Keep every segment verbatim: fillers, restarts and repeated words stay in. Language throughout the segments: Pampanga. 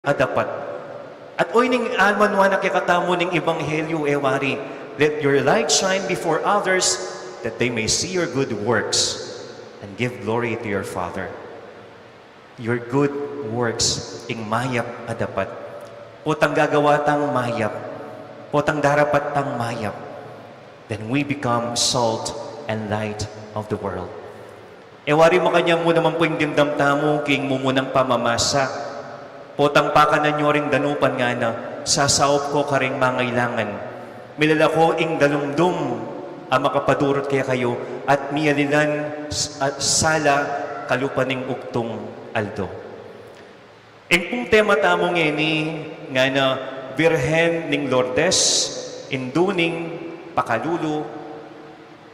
a dapat. At oyni ing alma na kekatamu ning ebanghelyo, e wari, "Let your light shine before others, that they may see your good works and give glory to your Father." Your good works, ing mayap a dapat. Potang gagawa tang mayap, potang darapat tang mayap, then we become salt and light of the world. E wari, makanyan mu naman pu ing dimdam tamu king mumunang pamamasa. Potang pakanan yu ring danupan, ngana, "Sasaup ku karing mangailangan. Milalako ing dalumdum a makapadurut kekayu, at miyalilan s-, a sala kalupa ning ugtung aldo." Ing pung tema tamu ngeni, ngana, Birhen ning Lourdes, indu ning pakalulu,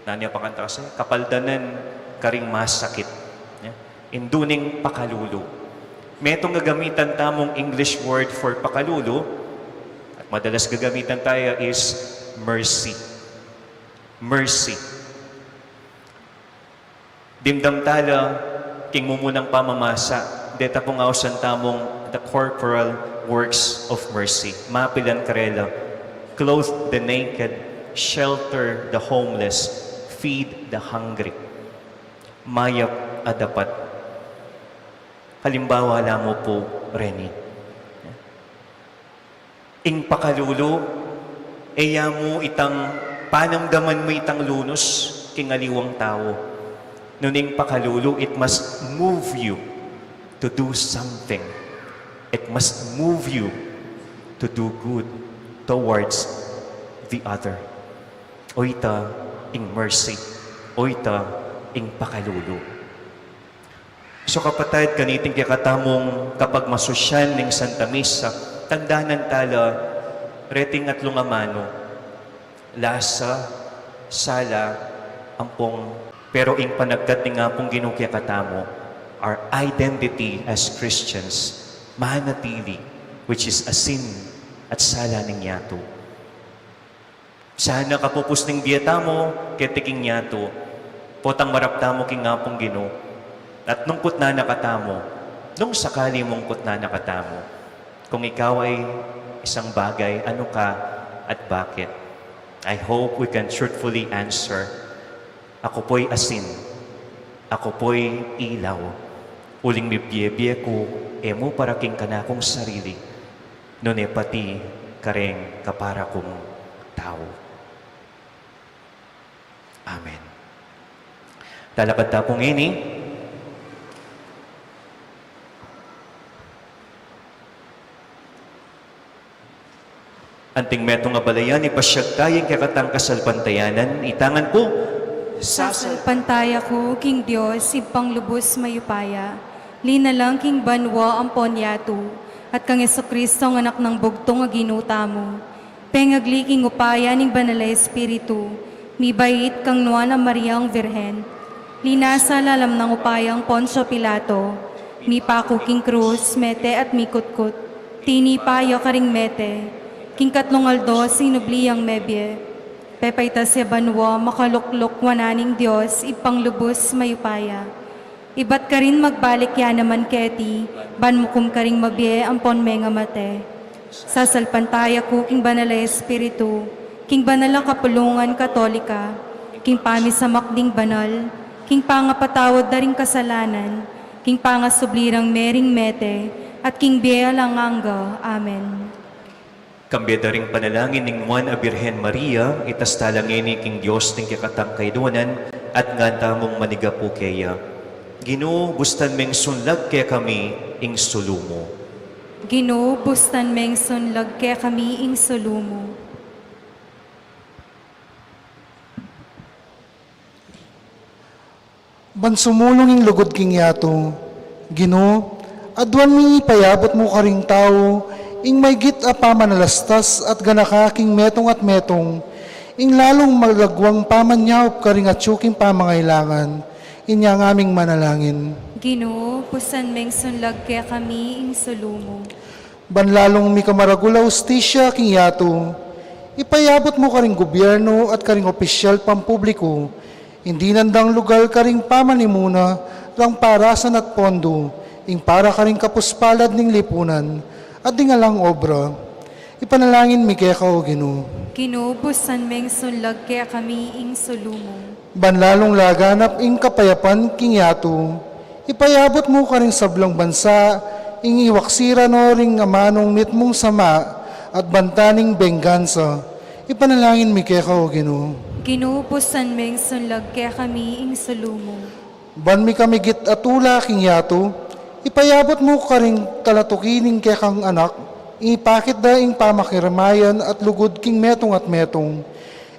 nanu ya pakanta kasi, kapaldanan karing masakit. Ya. Indu ning pakalulu. Metung a gamitan tamung English word for pakalulu, at madalas gagamitan taya, is mercy. Mercy. Dimdam tala king mumunang pamamasa, deta pung ausan tamung the corporal works of mercy. Mapilan karela, "Clothe the naked, shelter the homeless, feed the hungry." Mayap a dapat. Halimbawa la mu pu reni. Ing pakalulu, e ya mu itang panamdaman mu itang lunus king aliwang tau. Nune ing pakalulu, it must move you to do something. It must move you to do good towards the other. Oyta ing mercy, oyta ing pakalulu. So, kapatad, kaniting kekatamung kapagmasusyan ning Santa Misa, tandanan tala reting atlung amanu: lasa, sala, ampong. Pero ing panagkat ning Apung Ginu kekatamu, our identity as Christians, manatili, which is asin at sala ning yatu. Sana kapupus ning bie tamu keti king yatu, potang marap tamu king Apung Ginu, at nung kutnan na katamu, nung sakali mung kutnan na katamu, kung ikaw ay isang bagay, ano ka at bakit? I hope we can truthfully answer, "Aku pu'y asin, aku pu'y ilaw, uling mibie-bie ku e mu para king kanakung sarili, nune pati kareng kapara kung tau." Amen. Talakad ta pu ngeni. Anting metung a balayan, ipasyag taya ing kekatang kasalpantayanan, itangan pu. Sasalpantaya ku king Dios, Ibpang lubus mayupaya, linalang king banua ampon yatu, at kang Jesucristo, a Anak nang bugtung a Ginu tamu, pengagli king upaya ning Banal a Espiritu, mibait kang Nuan a Mariang Virgen, linasa lalam nang upayang Poncio Pilato, mipaku king krus, mete at mikutkut, tinipa ya karing mete, king katlung aldo sinubli yang mebie, pepaitas ya banua, makalukluk wanan ning Dios, Ibpang lubus mayupaya. Ibat karin magbalik ya naman keti, ban mukum karing mabie ampon mengamate. Sasalpantaya ku king Banal a Espiritu, king banal a kapulungan Katolika, king pamisamak ding banal, king pangapatawad da ring kasalanan, king pangasubli rang mering mete, at king bie alang angga. Amen. Kambe da ring panalangin ning Nuan a Birhen Maria, itas tala ngeni king Dios ding kekatang kaiduanan, at ngan tamung manigapu keya. Ginu, bustan meng sunlag kekami ing sulu mu. Ginu, bustan meng sunlag kekami ing sulu mu. Ban sumulung ing lugud king yatu, Ginu, aduan mi ipayabut mu karing tau ing maygit a pamanalastas at ganaka king metung at metung, ing lalung malagwang pamanyaup karing atyu king pamangailangan. Inya ngaming manalangin. Ginu, bustan meng sunlag kekami ing sulu mu. Ban lalung mikamaragul a ustisya king yatu, ipayabut mu karing gubyernu at karing opisyal pampubliku ing dinan dang lugal karing pamanimuna rang parasan at pondu, ing para karing kapuspalad ning lipunan, at ding alang obra. Ipanalangin mi keka, O Ginu. Ginu, busan meng sunlag kekami ing sulu mu. Ban lalung laganap ing kapayapan king yatu, ipayabut mu karing sablang bansa ing iwaksiran no ring amanung mitmung sama at banta ning benggansa. Ipanalangin mi keka, O Ginu. Ginu, busan meng sunlag kekami ing sulu mu. Ban mika migit a tula king yatu, ipayabut mu karing kalatuki ning kekang anak, ipakit da ing pamakiramayan at lugud king metung at metung,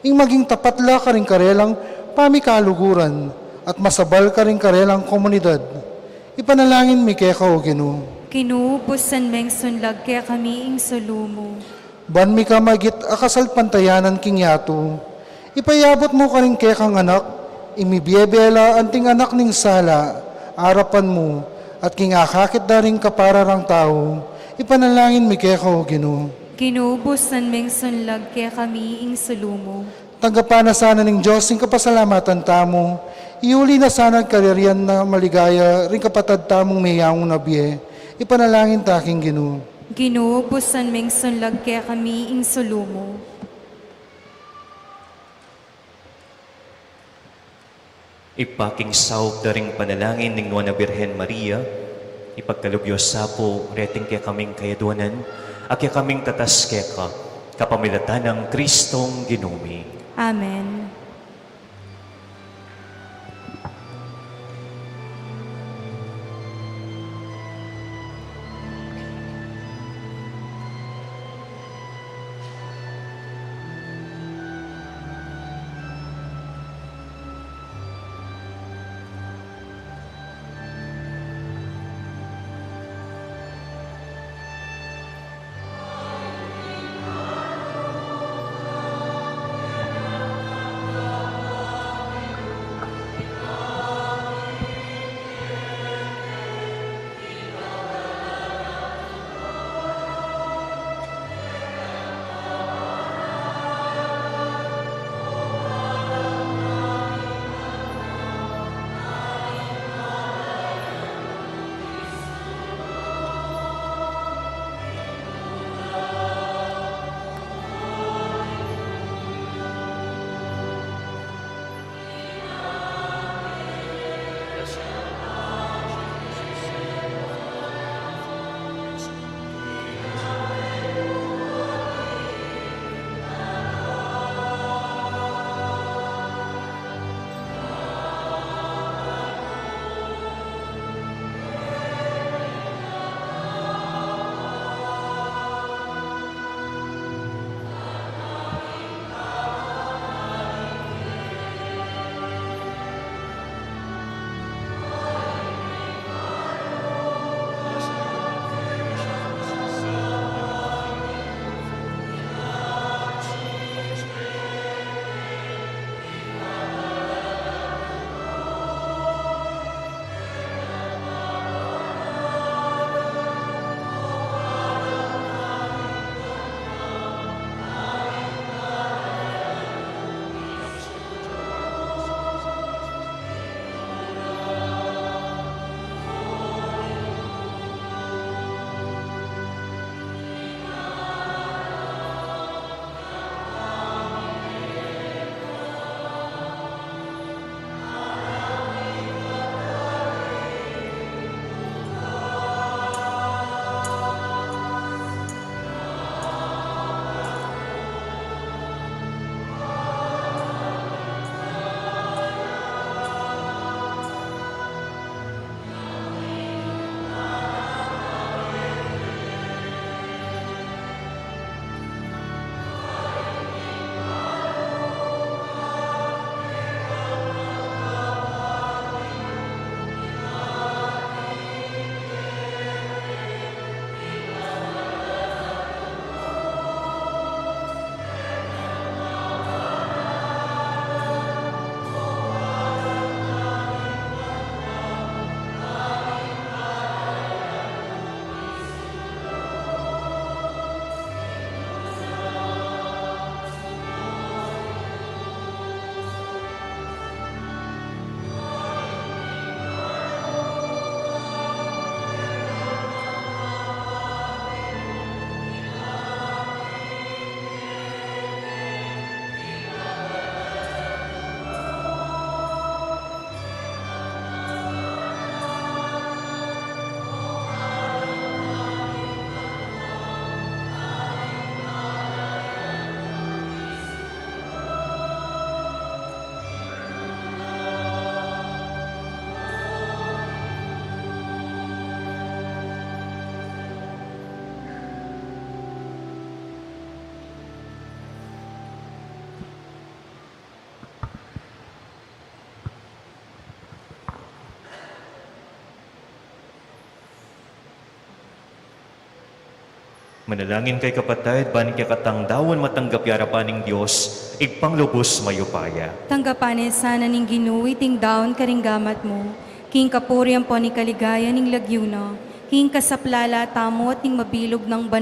ing maging tapat la karing karelang pamikaluguran, at masabal karing karelang komunidad. Ipanalangin mi keka, O Ginu. Ginu, busan meng sunlag kekami ing sulu mu. Ban mika magit a kasalpantayanan king yatu, ipayabut mu karing kekang anak, ing mibie bie la anting anak ning sala, arapan mu, at king akakit da ring kapararang tau, ipanalangin mi keka, O Ginu. Ginu, busan meng sunlag kekami ing sulu mu. Tanggapan na sana ning Dios ing kapasalamatan tamu, iuli na sana at kayarian na maligaya ring kapatad tamung meyangu na bie. Ipanalangin ta king Ginu. Ginu, busan meng sunlag kekami ing sulu mu. Ibpa, king saup da ring panalangin ning Nuan a Birhen Maria, ipagkalub yu sa pu reting kekaming kayaduanan, a kekaming tatas keka, kapamilatan nang Kristong Ginu mi. Amen. Manalangin kayu, kapatad, ban ing kekatang daun matanggap ya arapan ning Dios, Ibpang lubus mayupaya. Tanggapan na sana ning Ginu iting daun karing gamat mu, king kapurian ampon king kaligayan ning lagyu na, king kasaplalan tamu at ning mabilug nang banua.